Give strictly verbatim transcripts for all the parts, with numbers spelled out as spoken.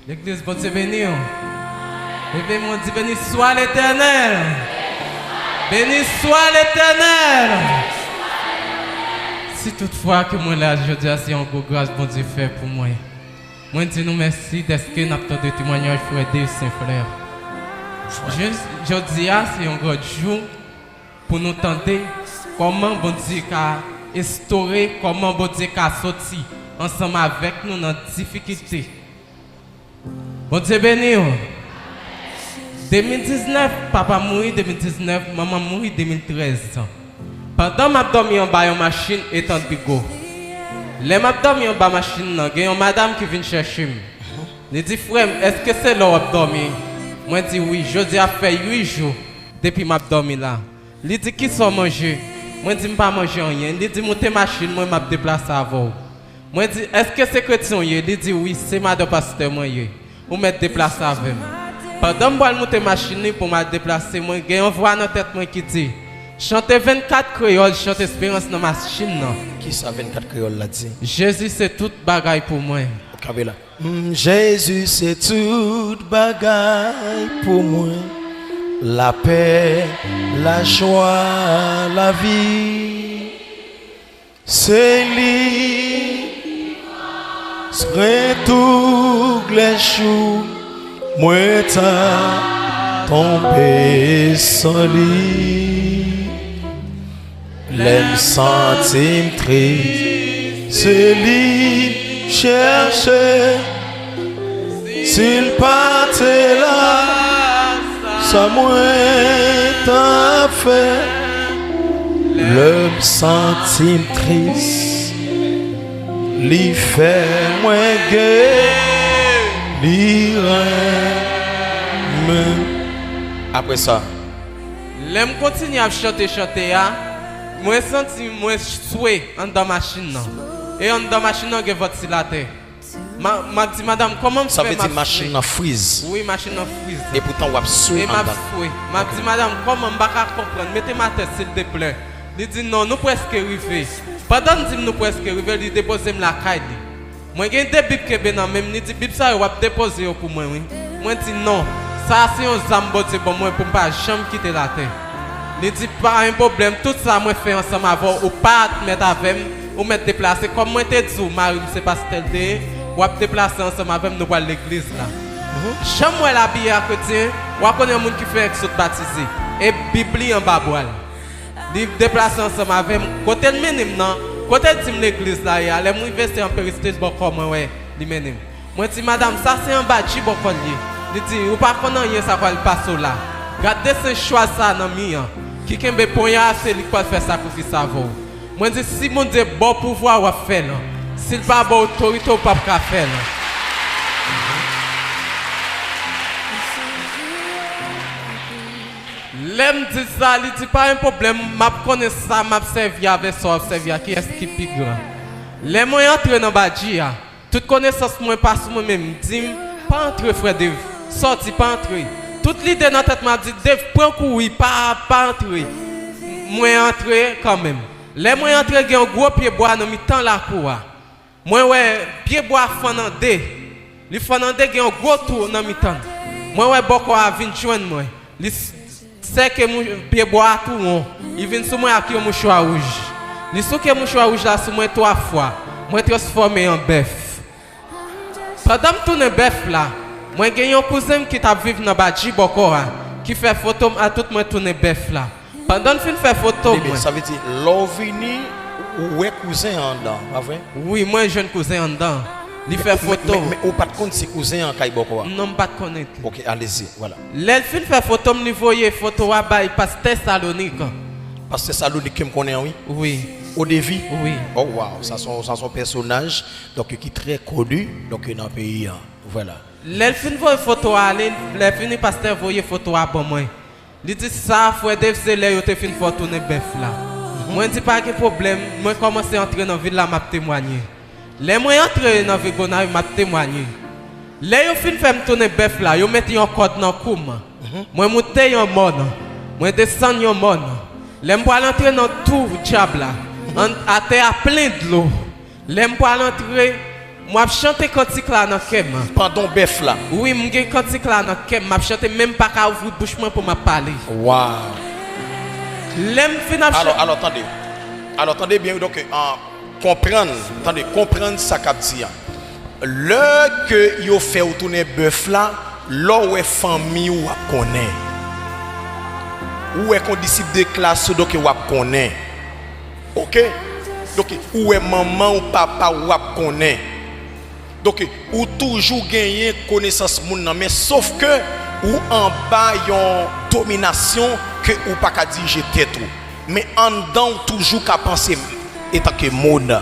Legliz, Bondye beni w. Leve men w, di, Beni swa Letènèl. Beni swa Letènèl. Si toutfwa ke mwen la jodi a, se yon gwo gras Bondye fè pou mwen. Mwen di nou mèsi dèske n ap tande temwanyaj frè Dave Saint Frère. Jis jodi a, se yon gran jou pou nou tande kòman Bondye ka estore, kòman Bondye ka soti ansanm avèk nou nan difikilte. Bondye beni w. De mil diznèf, papa m mouri de mil diznèf, manman m mouri de mil trèz. Pandan m ap dòmi anba yon machin etan Bigo. Lè m ap dòmi anba machin nan, gen yon madanm ki vin chèche m. Li di, "Frè m, èske se la w ap dòmi?" Mwen di, "Wi, jodi a fè uit jou depi m ap dòmi la." Li di, "Kisa w manje?" Mwen di, "M pa manje anyen." Li di, "Moute machin mwen, m ap deplase avè w." Mwen di, "Èske se kretyen w ye?" Li di, "Wi, se madan pastè mwen ye. Ou mèt deplase avè m." Pandan m pral moute machin li pou m al deplase, mwen gen yon vwa nan tèt mwen ki di, "Chante vennkat kreyòl, chante esperans nan machin nan." Kisa vennkat kreyòl la di? Jezi se tout bagay pou mwen. Kanpe la. Mm, Jezi se tout bagay pou mwen. Lapè, lajwa, lavi. Se li, se tou glè jou mwen ta tonbe san li. Lè m santi m tris, se li m chèche. Si l pa te la, sa mwen t ap fè? Lè m santi m tris, li fè mwen gen, li renmen. Apre sa, lè m kontinye ap chante chante a, mwen santi mwen swe anndan machin nan. E anndan machin nan gen vantilatè. Ma, m ap di madanm, "Kòman m fè m ap swe?" Sa vle di machin nan friz. Wi, machin nan friz. E poutan w ap swe anndan. E m ap swe. M ap di madanm, "Kòman, m pa ka konprann? Mete m atè, silteplè." Li di, "Non, nou prèske rive." Pandan l di m nou prèske rive, li depoze m lakay li. Mwen gen de bib kenbe nan men m, li di, "Bib sa yo, w ap depoze yo pou mwen, wi." Mwen di, "Non, sa a se yon zam Bondye ban mwen pou m pa janm kite latè." Li di, "Pa gen pwoblèm, tout sa mwen fè ansanm avè w, ou pa mèt avè m, ou mèt deplase. Kòm mwen te di w, mari m se pastè l te ye, w ap deplase ansanm avè m, nou pral legliz la." Jan m wè l abiye a kretyen, w a konnen yon moun ki fenk sot batize, e bib li anba bra l. Li deplase ansanm avè m. Kote l mennen m nan, kote l di m legliz la ye a, lè m rive se an peristil bò kò mwen wè li mennen m. Mwen di, "Madanm, sa se yon badji bòkò l ye." Li di, "Ou pa konn anyen sa pral pase w la. Gad desen chwal sa a nan mi an, ki kenbe ponya a, se li k pral fè sakrifis avè w." Mwen di, "Si Bondye ba w pouvwa, w ap fè l. Si l pa ba w otorite, w p ap ka fè l." Lè m di sa, li di, "Pa gen pwoblèm, m ap konnen sa m ap sèvi avè sa w ap sèvi a, kiyès ki pi gran." Lè mwen antre nan badji a, tout konesans mwen pa sou mwen menm, m di m, "Pa antre, frè Dave, sòti, pa antre." Tout lide nan tèt mwen ap di, "Dave, pran kouri, pa, pa antre." Mwen antre kanmenm. Lè mwen antre, gen yon gwo pye bwa nan mitan lakou a. Mwen wè pye bwa fann an de. Li fann an de, gen yon gwo twou nan mitan l. Mwen wè bòkò a vin jwenn mwen. Li s-, sèke mou-, pye bwa a tou won. Li vin sou mwen ak yon mouchwa wouj. Li souke mouchwa wouj la sou mwen twa fwa. Mwen transfòme an bèf. Pandan m tounen bèf la, mwen gen yon kouzen m ki t ap viv nan badji bòkò a, ki fè foto m a tout mwen tounen bèf la. Pandan n fin fè foto mwen. Sa vle di, lè w vini, ou wè kouzen an anndan, pa vre? Wi, mwen jwenn kouzen an anndan. Li fè foto. Men, men, men ou pa t konn si kouzen an kay bòkò a? Non, m pa t konnen. Ok, allez-y, voilà. Lè l fin fè foto m, li voye foto a bay pastè Salonik. Pastè Salonik ke m konnen an, wi. Wi. Odevi? Wi. Oh, wow, sa se yon, sa se yon pèsonaj, donk, ki trè koni, donk, nan peyi an. Voilà. Lè l fin voye foto a ale, lè fini pastè voye foto a ban mwen. Li di, "Sa, frè Dave, se lè yo te fin fè w tounen bèf la." Mwen di, "Pa gen pwoblèm." Mwen kòmanse antre nan vil la, m ap temwanye. Lè mwen antre nan vil Gonayiv, m ap temwanye. Lè yo fin fè m tounen bèf la, yo mete yon kòd nan kou m. Mwen moute yon mòn. Mwen desann yon mòn. Lè m pral antre nan twou dyab la, an, atè a plen dlo. Lè m pral antre, M ap chante kantik la nan kè m. Pandan w bèf la. Wi, m gen kantik la nan kè m. M ap chante, men m pa ka ouvri bouch mwen pou m ap pale. Waw. Lè m fin ap Alò, chante. Alò, tande. Alò, tande byen, wi, donk, an, konprann, tande, konprann sa k ap di a. Lè ke yo fè w tounen bèf la, lè w wè fanmi w, w ap konnen. Ou wè kondisip de klas ou, donk, w ap konnen. Oke? Donk, ou wè manman w, papa w, w ap konnen. Donk, ou toujou genyen konesans moun nan, men sof ke ou anba yon dominasyon ke ou pa ka dirije tèt ou. Men anndan w toujou ka panse etanke moun.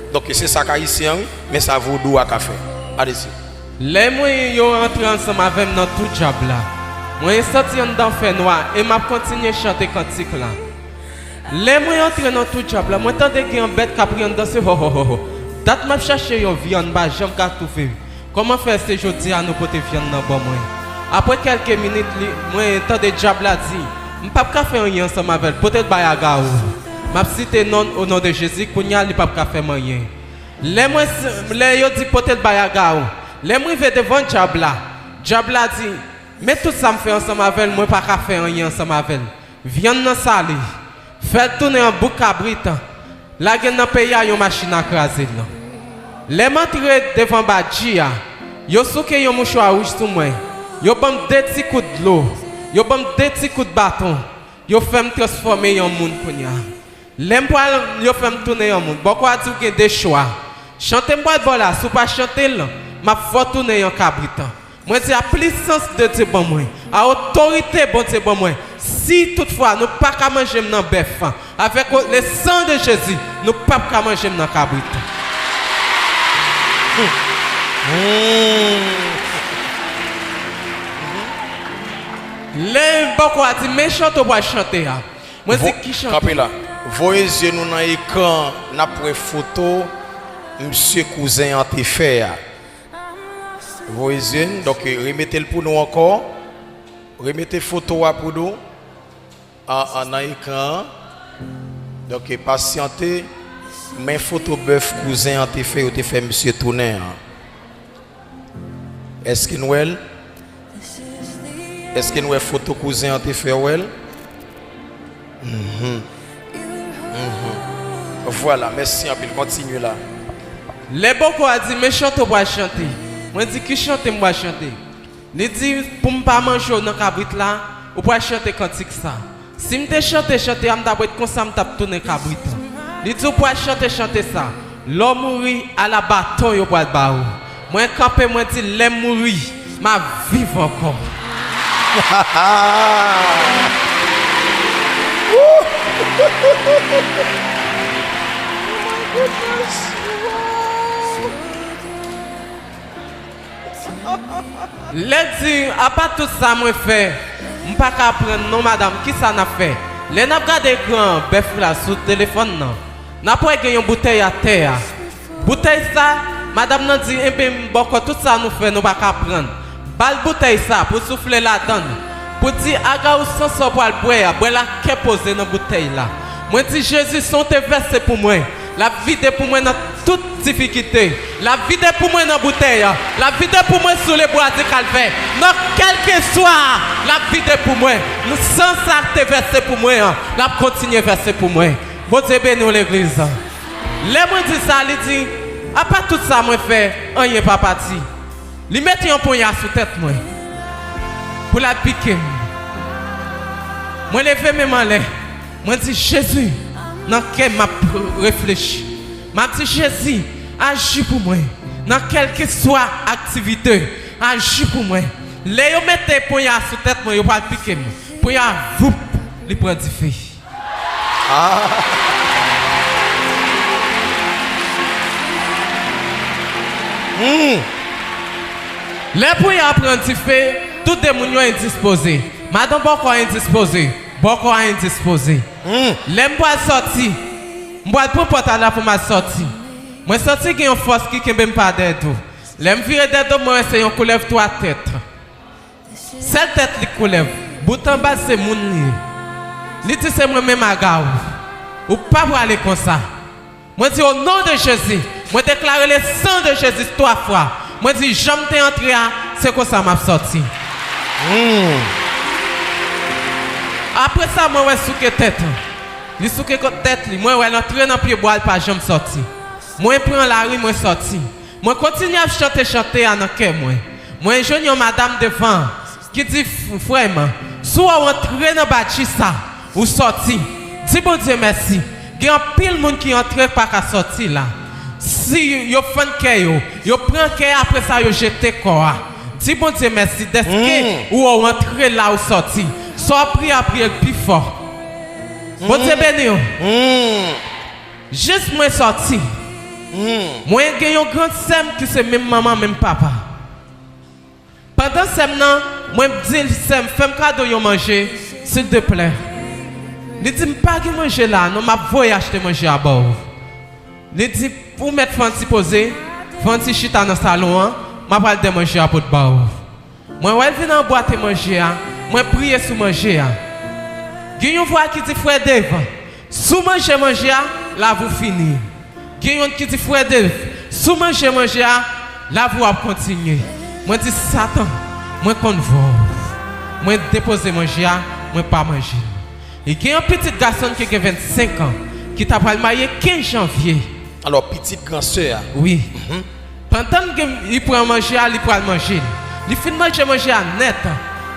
Donk, se sa k ayisyen an, wi, men sa vodou a ka fè. Alezi. Lè mwen yo antre ansanm avè m nan tou djab la, mwen santi anndan fè nwa e m ap kontinye chante kantik la. Lè mwen antre nan tou djab la, mwen tande gen yon bèt k ap ri anndan se ho ho ho ho. Dat m ap chache yon vyann, m pa janm ka twouve. Kòman fè se jodi a nou pote vyann nan ban mwen? Apre kèlke minit, li, mwen tande djab la di, m p ap ka fè anyen ansanm avè l, pote l bay Agawou. M ap site non, o non de Jezi, kounye a li p ap ka fè m anyen. Lè mwen, lè yo di pote l bay Agawou, lè m rive devan djab la, djab la di, men tout sa m fè ansanm avè l, mwen pa ka fè anyen ansanm avè l. Vyann nan sale. Fè l tounen an bouk kabrit. Lage l nan peyi a yon machin a kraze l. Lè m antre devan badji a, yo souke yon mouchwa wouj sou mwen. Yo ban m de ti kout dlo. Yo ban m de ti kout baton. Yo fè m transfòme yon moun kounye a. Lè m pral, yo fè m tounen yon moun. Bòkò a di w gen de chwa. Chante m pral ba w la, si w pa chante l, m ap fè w tounen yon kabrit. Mwen di a plisans de Dye ban mwen, a otorite Bondye ban mwen, si toutfwa nou pa ka manje m nan bèf, avèk le sang de Jésus, nou p ap ka manje m nan kabrit. Lè bòkò a di, men chante w pral chante a. Mwen di, ki chante? Kanpe la. Voye zye nou nan ekran, n ap wè foto misye kouzen an te fè a. Voye zye n, donk, remete l pou nou ankò. Remete foto a pou nou. An, an, nan ekran an. Donk, pasyante. Men foto bèf kouzen an te fè, yo te fè misye tounen an. Èske n wè l? Èske n wè foto kouzen an te fè, w wè l? Mhm. Mhm. Vwala, mèsi anpil. Kontinye la. Lè bòkò a di, men chante w pral chante. Mwen di, ki chante m pral chante? Li di, pou m pa manje w nan kabrit la, ou pral chante kantik sa. Si m te chante chante a, m t ap ret konsa, m t ap tounen kabrit. Li di, ou pral chante chante sa. Lè w mouri, ala baton yo pral ba ou. Mwen kanpe, mwen di, lè m mouri, m ap viv ankò. Lè di, apa tout sa mwen fè, m pa ka pran non, madanm, kisa n ap fè? Lè n ap gade ekran bèf la sou telefòn nan, n ap wè gen yon boutèy atè a. Boutèy sa, madanm nan di, enben, bòkò tout sa nou fè, nou pa ka pran. Ba l boutèy sa pou soufle ladann. Pou di, Agawou san sa w pral bwè a, bwè l ak kè poze nan boutèy la. Mwen di, Jezi, san w te vèse pou mwen, l ap vide pou mwen nan tout difikilte. L ap vide pou mwen nan boutèy an. L ap vide pou mwen sou lebwa di Kalvè. Nan kèlkeswa, l ap vide pou mwen. Nan san sa k te vèse pou mwen an, l ap kontinye vèse pou mwen. Bondye beni w, legliz. Lè mwen di sa, li di, apa tout sa mwen fè, anyen pa pati. Li mete yon ponya sou tèt mwen pou l al pike m. Mwen leve men m anlè. Mwen di, Jezi, nan kè m ap reflechi. M ap di, Jezi, aji pou mwen. Nan kèlkeswa aktivite, aji pou mwen. Lè yo mete ponya sou tèt mwen, yo pral pike m. Ponya, voup, li pran dife. Ah. Hmm. Lè ponya pran dife, tout de moun yo endispoze. Madanm bòkò a endispoze. Bòkò a endispoze. Hmm. Lè m pral sòti, m pral pran pòt la pou m al sòti. Mwen santi gen yon fòs ki kenbe m pa dèyè do. Lè m vire dèyè do, mwen wè se yon koulèv twa tèt. Sèl tèt li koulèv, bout anba l se moun li ye. Li di se mwen menm Agawou. Ou pa prale konsa. Mwen di, o non de Jezi, Mwen deklare le sang de Jésus twa fwa. Mwen di, jan m te antre a, se konsa m ap sòti. Apre sa, mwen wè souke tèt. Li souke kot tèt li. Mwen wè l antre nan pye bwa, l pa janm sòti. Mwen pran lari, mwen sòti. Mwen kontinye ap chante chante a nan kè mwen. Mwen jwenn yon madanm devan ki di, "Frè m, si w antre nan badji sa, ou sòti. Di Bondye mèsi. Gen anpil moun ki antre pa ka sòti la. Si yo fann kè yo, yo pran kè, apre sa yo jete kò a. Di Bondye mèsi dèske ou wè w antre la, ou sòti. Sa w ap priye a, priye l pi fò." Bondye beni w. Jis mwen sòti, mwen gen yon grann sè m ki se menm manman, menm papa. Pandan sè m nan, mwen di l, "Sè m, fè m kado yon manje, sildeplè." Li di, "M pa gen manje la, non, m ap voye achte manje a ba w." Li di, "Ou mèt fè yon ti poze, fè yon ti chita nan salon an, m ap al dè manje a pot ba w." Mwen wè l vin anbwate manje a, mwen priye sou manje a. Gen yon vwa ki di, "Frè Dave, si w manje manje a, lavi w fini." Gen youn ki di, "Frè Dave, si w manje manje a, lavi w ap kontinye." Mwen di, "Satan, mwen konn vwa w." Mwen depoze manje a, mwen pa manje l. E gen yon pitit gason ki gen vennsenk an, ki ta pral marye kenz janvye. Alò, pitit gran sè a. Wi. Pandan l gen, li pran manje a, li pral manje l. Li fin manje manje a nèt.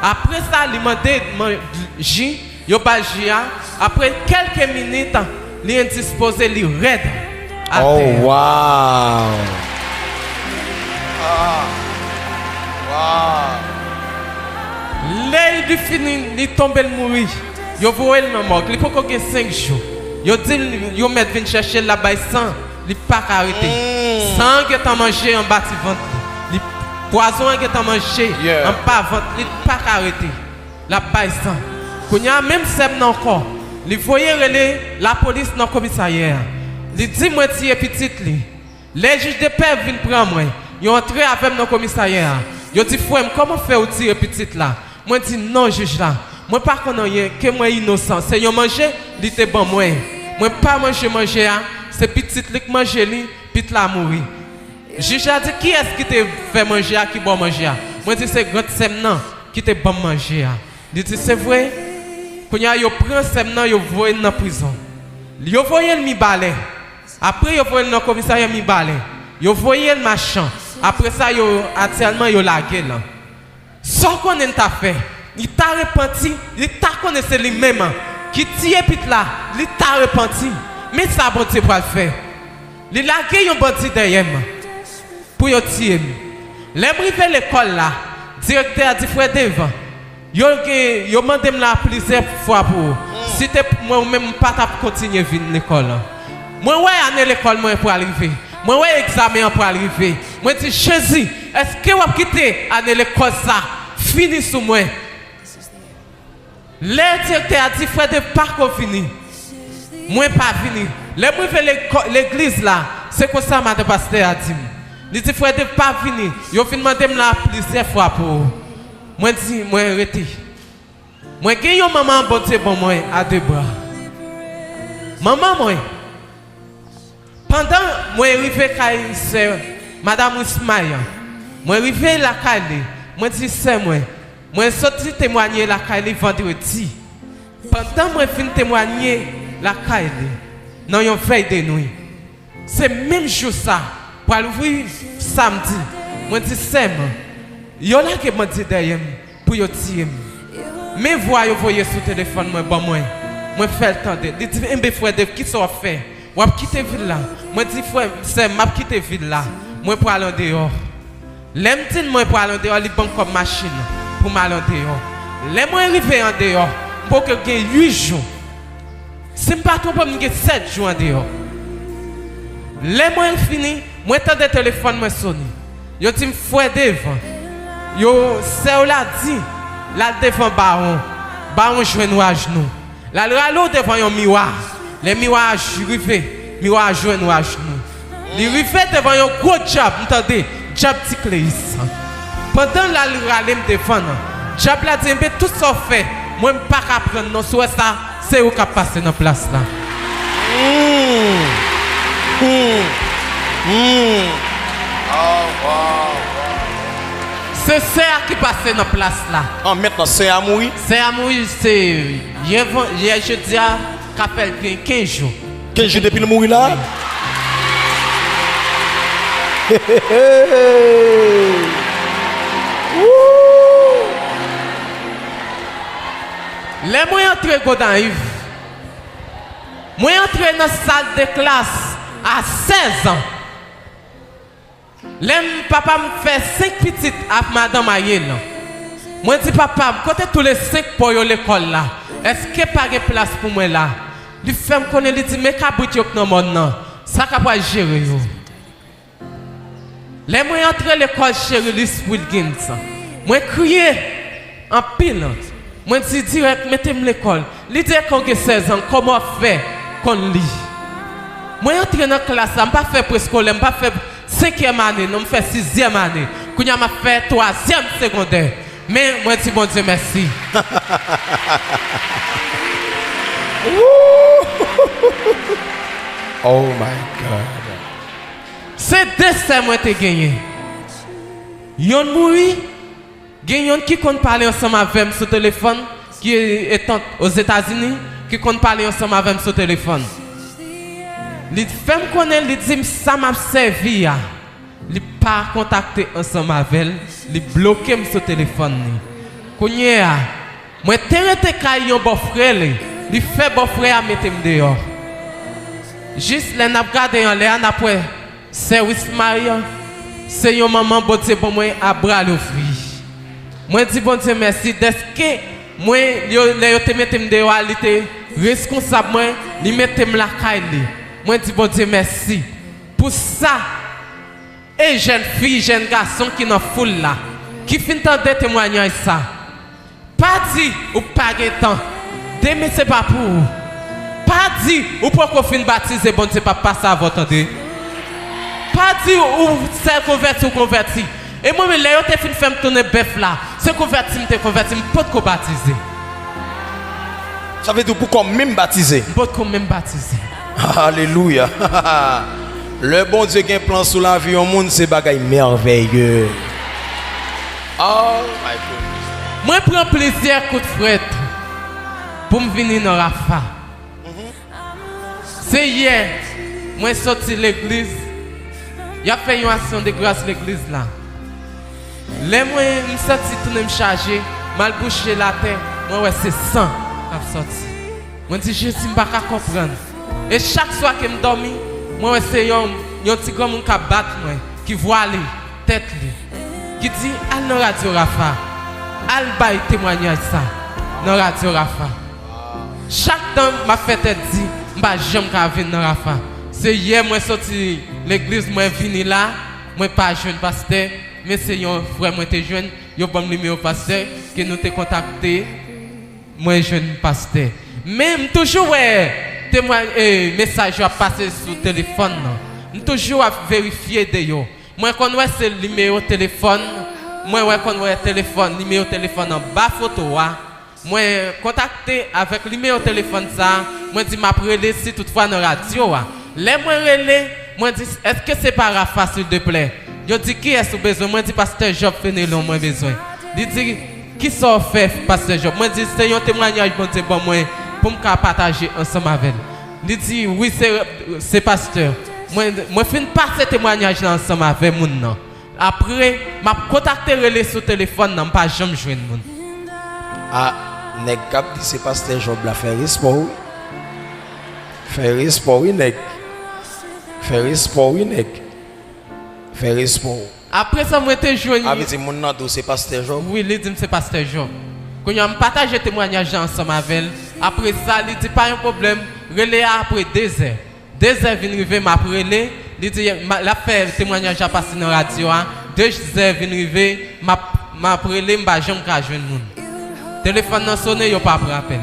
Apre sa, li mande man-, ji, yo ba l ji a. Apre kèlke minit, li endispoze, li rèd atè a. Oh, wow! Ah, wow! Lè li fini, li tonbe, l mouri. Yo voye l nan mòg. Li poko gen senk jou. Yo di l, yo mèt vin chèche l, l ap bay san. Li pa ka rete. San an gentan manje anba ti vant li. Li, pwazon an gentan manje anba vant li. Li pa ka rete. L ap bay san. Kounye a, menm sè m nan ankò, li voye rele lapolis nan komisarya a. Li di mwen tiye pitit li. Lè jij de pè vin pran mwen, yo antre avè m nan komisarya a. Yo di, "Frè m, kòman fè ou tiye pitit la?" Mwen di, "Non, jij la, mwen pa konn anyen, ke mwen inosan. Se yon manje li te ban mwen. Mwen pa manje manje a, se pitit li k manje li, pitit la mouri." Jij la di, "Kiyès ki te fè manje a, ki ba w manje a?" Mwen di, "Se grann sè m nan ki te ban m manje a." Li di, "Se vre?" Kounye a, yo pran sè m nan, yo voye l nan prizon. Yo voye l Mibalè. Apre, yo voye l nan komisarya Mibalè. Yo voye l Machan. Apre sa, yo, aktyèlman, yo lage l. Sa w konnen l ta fè? Li ta repanti, li ta konnen se li menm ki tiye pitit la, li ta repanti. Men sa Bondye pral fè. Li lage yon bandi dèyè m pou yo tiye m. Lè m rive lekòl la, direktè a di, "Frè Dave, yo gen, yo mande m la plizyè fwa pou ou. Si te pou mwen, ou menm, m pa t ap kontinye vin lekòl." Mwen wè ane lekòl mwen pral rive. Mwen wè egzamen an pral rive. Mwen di, "Jezi, èske w ap kite ane lekòl sa fini sou mwen?" Lè direktè a di, "Frè Dave, pa ko vini," mwen pa vini. Lè m rive lekò-, legliz la, se konsa madan pastè a di m. Li di, "Frè Dave, pa vini. Yo vin mande m la plizyè fwa pou ou." Mwen di, "Mwen rete." Mwen gen yon manman Bondye ban mwen a de bra. Manman mwen, pandan mwen rive kay sè Madam Wismay an, mwen rive lakay li, mwen di, "Sè mwen, mwen soti temwanye lakay li vandredi." Pandan mwen fin temwanye lakay li, nan yon vèy de nwi, se menm jou sa, pral ouvri samdi, mwen di, "Sè m, yo lage bandi dèyè m pou yo tiye m. Men vwa yo voye sou telefòn mwen ban mwen, mwen fè l tande." Li di, "Enben, frè Dave, kisa w ap fè? W ap kite vil la?" Mwen di, "Frè, sè m, m ap kite vil la. Mwen pral andeyò." Lè m di l mwen pral andeyò, li ban m kòb machin pou m al andeyò. Lè mwen rive andeyò, m poko gen uit jou. Si m pa twonpe m, m gen sèt jou andeyò. Lè mwen fini, mwen tande telefòn mwen sone. Yo di m, "Frè Dave, yo, sè w la di l al devan bawon. Bawon jwenn ou ajnou. L al rale w devan yon miwa. Lè miwa a j-, rive, miwa a jwenn ou ajnou." Li rive devan yon gwo djab, m tande, djab Ti Kleyis. Pandan l al rale m devan nan, djab la di, "Enben, tout sa w fè, mwen m pa ka pran l non, si w wè sa, se ou k ap pase nan plas la." Hmm. Hmm. Hmm. Se sè a ki pase nan plas la. An, mentnan, sè a mouri? Sè a mouri, se yè van-, yè jedi a, ka fè l gen kenz jou. Kenz jou depi l mouri la? Wi. Woo! Lè mwen antre Gonayiv, mwen antre nan sal de klas a sèz an. Lè m, papa m fè senk pitit ak madanm Ariel. Mwen di papa m, "Kote tou le senk pa w yo lekòl la? Èske pa gen plas pou mwen la?" Li fè m konnen, li di, "Men kabrit yo k nan mòn nan, sa k ap pral jere yo." Lè mwen antre lekòl Cherilis Wilgens, mwen kriye anpil. Mwen di dirèk, "Mete m lekòl." Li di, "Èske w gen sèz an, kòman w ap fè konn li?" Mwen antre nan klas la, m pa fè preskolè, m pa fè senkyèm ane, non, m fè sizyèm ane. Kounye a, m ap fè twazyèm segondè. Men, mwen di Bondye mèsi. Woo! Oh my God. Se de sè mwen te genyen. Yonn mouri, gen yonn ki konn pale ansanm avè m sou telefòn, ki etant Ozetazini, ki konn pale ansanm avè m sou telefòn. Li fè m konnen, li di m sa m ap sèvi a, li pa kontakte ansanm avè l, li bloke m sou telefòn li. Kounye a, mwen te rete kay yon bòfrè li, li fè bòfrè a mete m deyò. Jis lè n ap gade anlè a, n ap wè Sè Wismay se yon manman Bondye ban mwen a bra louvri. Mwen di Bondye mèsi dèske mwen, yo, lè yo te mete m deyò a, li te reskonsab mwen, li mete m lakay li. Mwen di Bondye mèsi pou sa. E jèn fi, jèn gason ki nan foul la, ki fin tande temwayaj sa, pa di ou pa gen tan. Demen se pa pou ou. Pa di ou poko fin batize, Bondye p ap pase avè w, tande. Pa di ou sèl konvèti ou konvèti. E mwen menm, lè yo te fin fè m tounen bèf la, se konvèti m te konvèti, m potko batize. Sa vle di ou poko menm batize? M potko menm batize. Alelouya. Lè Bondye gen plan sou lavi yon moun, se bagay mèveye. Oh my goodness. Mwen pran plizyè kout frèt pou m vini nan Rafa. Se yè mwen soti legliz, y ap fè yon aksyon de gras legliz la. Lè mwen, m santi tounen m chaje, m al bouche l atè, mwen wè se san k ap sòti. Mwen di, "Jezi, m pa ka konprann." E chak swa ke m dòmi, mwen wè se yon, yon ti granmoun k ap bat mwen, ki vwale tèt li, ki di, "Al nan Radyo Rafa, al bay temwayaj sa nan Radyo Rafa." Chak tan m ap fè tèt di, m pa janm ka vin nan Rafa. Se yè mwen soti legliz, mwen vini la, mwen pa jwenn pastè, men se yon frè mwen te jwenn, yo ban m nimewo pastè, ke nou te kontakte, mwen jwenn pastè. Men m toujou wè temwa-, e, mesaj yo ap pase sou telefòn nan. M toujou ap verifye de yo. Mwen konn wè se nimewo telefòn, mwen wè konn wè telefòn, nimewo telefòn anba foto a. Mwen kontakte avèk nimewo telefòn sa a, mwen di m ap rele si toutfwa nan radyo a. Lè mwen rele, mwen di, "Èske se pa Rafa, sildeplè?" Yo di, "Kiyès ou bezwen?" Mwen di, "Pastè Job Fenelon mwen bezwen." Li di, "Kisa w fè, Pastè Job?" Mwen di, "Se yon temwayaj Bondye ban mwen pou m ka pataje ansanm avè l." Li di, "Wi, se, se pastè." Mwen, mwen fin pase temwayaj la ansanm avè moun nan. Apre, m ap kontakte, rele sou telefòn nan, m pa janm jwenn moun. A, nèg k ap di se pastè Job la, fè respè w wi. Fè respè w wi, nèg. Fè respè w wi, nèg. Fè respè w. Apre sa, mwen te jwenn. A vle di moun nan di w se pastè Job? Wi, li di m se pastè Job. Kounye a, m pataje temwayaj la ansanm avè l. Apre sa, li di, "Pa yon pwoblèm, rele a apre dezè." Dezè vin rive, m ap rele. Li di, ma-, l ap fè temwayaj la pase nan radyo a. Dezè vin rive, m ap, m ap rele, m pa janm ka jwenn moun. Telefòn nan sonnen, yo pa pran apèl.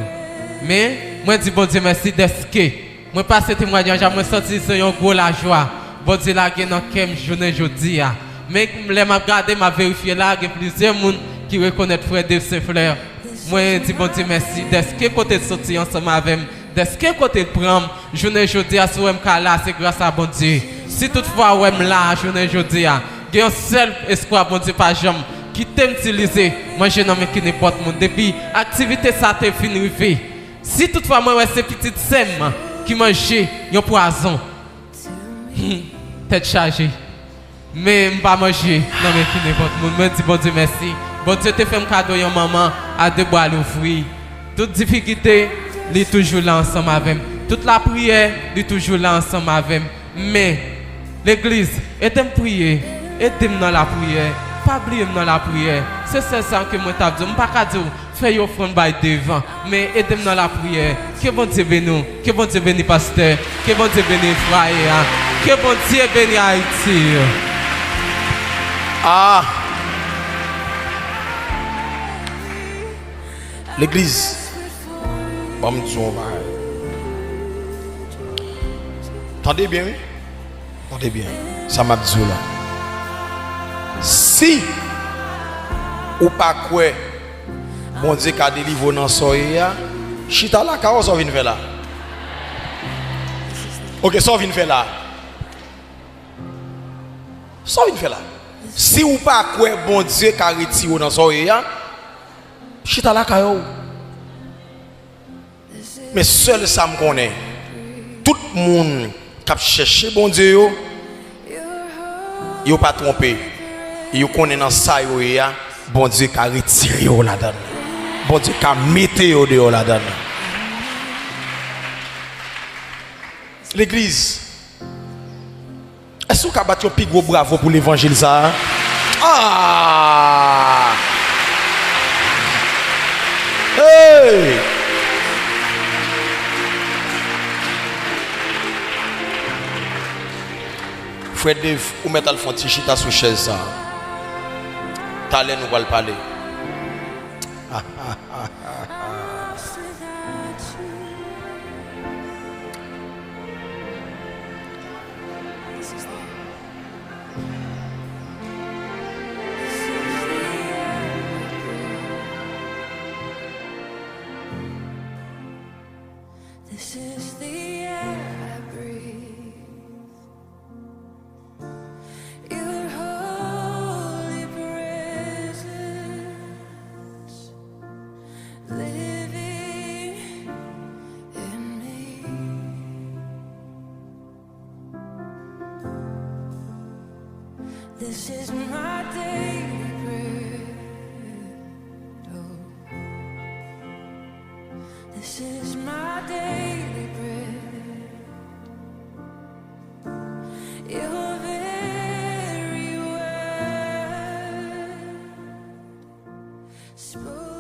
Men, mwen di Bondye mèsi dèske mwen pase temwayaj la, mwen santi se yon gwo lajwa Bondye lage nan kè m jounen jodi a. Men, lè m ap gade, m ap verifye la, gen plizyè moun ki rekonèt frè Dave Saint Fleur. Mwen di Bondye mèsi dèske kote l soti ansanm avè m, dèske kote l pran m, jounen jodi a, si w wè m ka la, se gras a Bondye. Si toutfwa ou wè m la jounen jodi a, gen yon sèl espwa Bondye pa janm kite m itilize manje nan men ki nenpòt moun. Depi aktivite sa te fin rive, si toutfwa mwen wè se pitit sè m ki manje yon pwazon, hmm, tèt chaje. Men m pa manje nan men ki nenpòt moun. Mwen di Bondye mèsi. Bondye te fè m kado yon manman a de bra louvri. Tout difikilte, li toujou la ansanm avè m. Tout lapriyè, li toujou la ansanm avè m. Men, legliz, ede m priye. Ede m nan lapriyè. Pa bliye m nan lapriyè. Se sèl sa ke mwen t ap di w. M pa ka di w fè yon ofrann bay devan. Men ede m nan lapriyè. Ke Bondye beni w. Ke Bondye beni pastè. Ke Bondye beni fwaye a. Ke Bondye beni Ayiti. Ah! Legliz, ban m di w yon bagay. Tande byen, wi. Tande byen sa m ap di w la. Si ou pa kwè Bondye ka delivre w nan sa w ye a, chita lakay ou, sa w vin fè la? Oke, sa w vin fè la? Sa w vin fè la? Si ou pa kwè Bondye ka retire w nan sa w ye a, chita lakay ou. Men sèl sa m konnen, tout moun k ap chèche Bondye yo, yo pa twonpe. Yo konnen nan sa yo ye a, Bondye ka retire yo ladan l. Bondye ka mete yo deyò ladan l. Legliz, èske w ka bat yon pi gwo bravo pou levanjil sa a? Ah! Hey! Frè Dave, ou mèt al fè yon ti chita sou chèz sa a. Talè nou pral pale. This is the air I breathe. Your holy presence living in me. This is my daily bread. Oh, this is my daily bread. Your very word spoken.